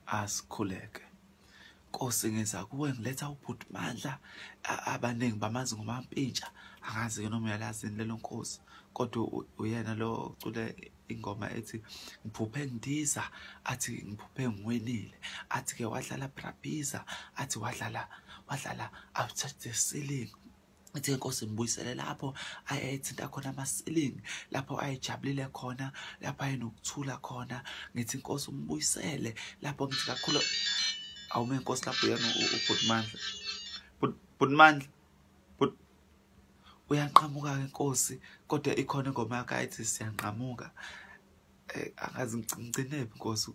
Asikhuleke. Nkosi, ngiza kuwe ngiletha ubhuti Mandla, abaningi bamazi ngoMampintsha, angazi-ke noma uyalazi lelo Nkosi, kodwa uyena lo ocule ingoma ethi ngiphuphe ngidiza, athi ngiphuphe ngiwinile, athi-ke wadlala Brabhiza, athi wadlala I've touched the ceiling. Ithi inkosi ngibuyisele lapho ayethinta khona ama-ceiling, lapho ayejabulile khona, lapho ayenokuthula khona. Ngithi inkosi umbuyisele lapho, ngithi kakhulu awume inkosi lapho uyena ubhuti Mandla, bhuti Mandla, uyanqamuka-ke inkosi, kodwa ikhona ingoma yakhe ayithi siyanqamuka. Angazi ngigcinephi inkosi,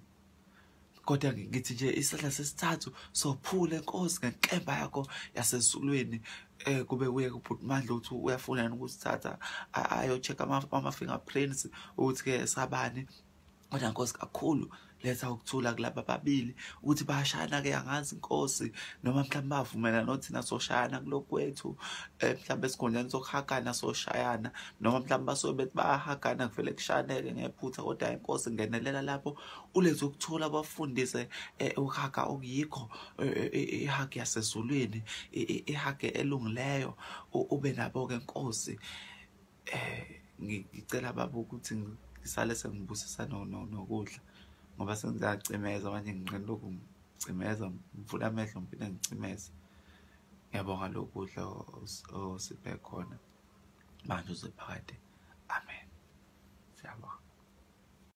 kodwa ngithi nje isandla sesithathu sophule inkosi ngenkemba yakho yasezulwini. Kube kuye kubhuti Mandla ukuthi uyafuna yena ukusithatha ayo-check ama-fingerprints ukuthi-ke sabani. Kodwa Nkosi kakhulu letha ukuthula kulaba ababili ukuthi bayashayana-ke, angazi Nkosi noma mhlawumbe bavumelana nothina soshayana kulokhu kwethu, mhlawumbe esikhundleni sokuhagana soshayana, noma mhlawumbe basuke bethi bayahagana kuvele kushaneke ngephutha. Kodwa inkosi ngenelela lapho ulethe ukuthula, bafundise ukuhaga okuyikho, ihagi yasezulwini, ihagi elungileyo, ube nabo-ke Nkosi. Ngicela baba ukuthi ngisale sengibusisa nokudla ngoba sengiyacimeza manje, nginqena lokhu ngicimeza, ngivula amehlo ngiphinde ngicimeze. Ngiyabonga lokudla osiphe khona manje uze phakade. Amen. Siyabonga.